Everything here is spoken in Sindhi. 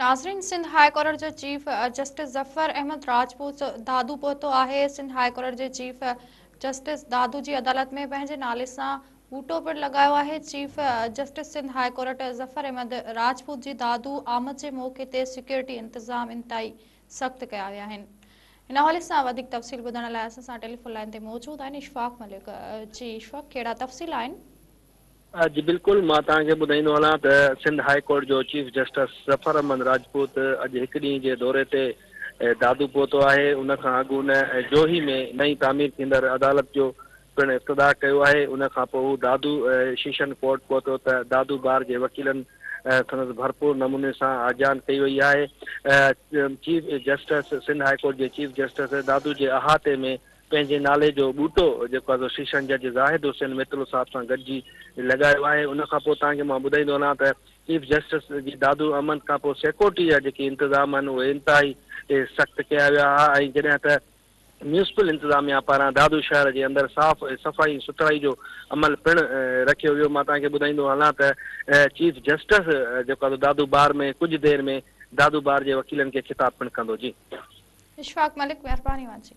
ناظرين سنڌ هاء ڪورٽ جو چيف جسٽس ظفر احمد راجپوت دادو پهتو آهي. سنڌ هاء ڪورٽ جي چيف جسٽس دادو جي عدالت ۾ پنهنجي نالي سان ٻوٽو پڻ لڳايو آهي. Chief justice Sindh high court Zafar Ahmed Rajput جي دادو آمد جي موقعي تي سيڪيورٽي انتظام انتهائي سخت ڪيا ويا آهن. ان حوالي سان وڌيڪ تفصيل ٻڌائڻ لاء اسان سان ٽيليفون لائين تي موجود آهن اشفاق ملڪ. جي اشفاق ڪهڙا تفصيل آهن؟ جي بلڪل مان توهان کي ٻڌائيندو هلان ته سنڌ هاء ڪورٽ جو چيف جسٽس ظفر احمد راجپوت اڄ هڪ ڏينهن جي دوري تي دادو پهتو آهي ان کان اڳ هن جوهي ۾ نئين تعمير ٿيندڙ عدالت جو پڻ افتتاح ڪيو آهي ان کان پوء هو دادو شيشن ڪورٽ پهتو ته دادو بار جي وڪيلن سندس ڀرپور نموني سان آجيان ڪئي وئي آهي chief justice Sindh high court جي چيف جسٽس دادو جي احاطي ۾ پنهنجي نالي جو ٻوٽو جيڪو آهي سو شيشن جج زاهد حسين ميتلو صاحب سان گڏجي لڳايو آهي ان کان پوء توهان کي مان ٻڌائيندو هلان ته چيف جسٽس جي دادو آمد کان پوء سيڪورٽي جا جيڪي انتظام آهن اهي انتهائي سخت ڪيا ويا ها ۽ جڏهن ته ميونسپل انتظاميا پاران دادو شهر جي اندر صاف صفائي سٿرائي جو عمل پڻ رکيو ويو مان توهان کي ٻڌائيندو هلان ته چيف جسٽس جيڪو آهي سو دادو بار ۾ ڪجهه دير ۾ دادو بار جي وڪيلن کي خطاب پڻ ڪندو جي. اشفاق ملڪ مهرباني اوهان جي.